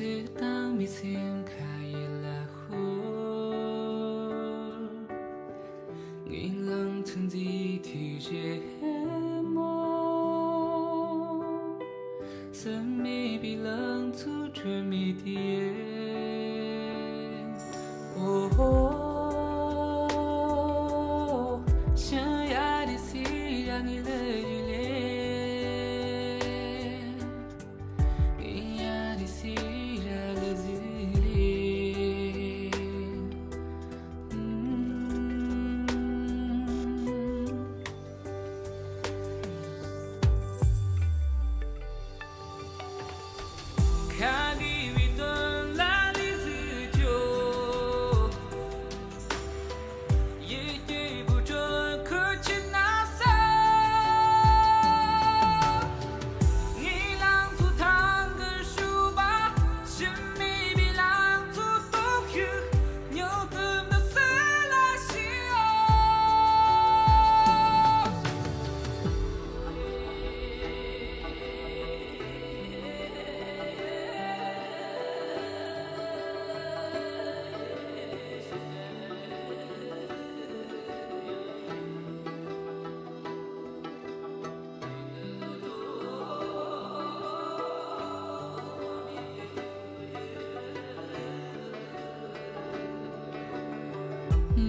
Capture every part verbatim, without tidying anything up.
དེ་དང་མི་སེམས་ཁ་ཡི་ལ་ཤོར། ངའི་ལང་ཚོ་འཛིན་དུས་རེ་མོ། སེམས་མེད་པའི་ལང་ཚོ་ཁྲོད་མི་དེ། ཨོ་ཧོ། ཤང་ཡ་རི་སི་ཡ་ནི་ལེ་ཡུ་ལེ། ཡ་རི་སི་ཡ་ལེ་ཟི་ལེ།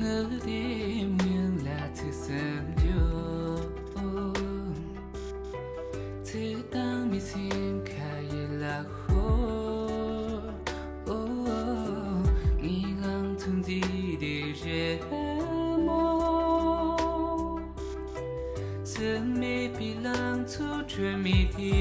ངའི་བདེ་མོ་ལ་ཚིག་སེམས་རྒྱུ། ཚེ་དང་མི་སེམས་ཁ་ཡི་ལ་ཤོར། ཨོ། ངའི་ལང་ཚོ་འཛིན་དུས་རེ་མོ། སེམས་མེད་པའི་ལང་ཚོ་ཁྲོད་མི་དེ།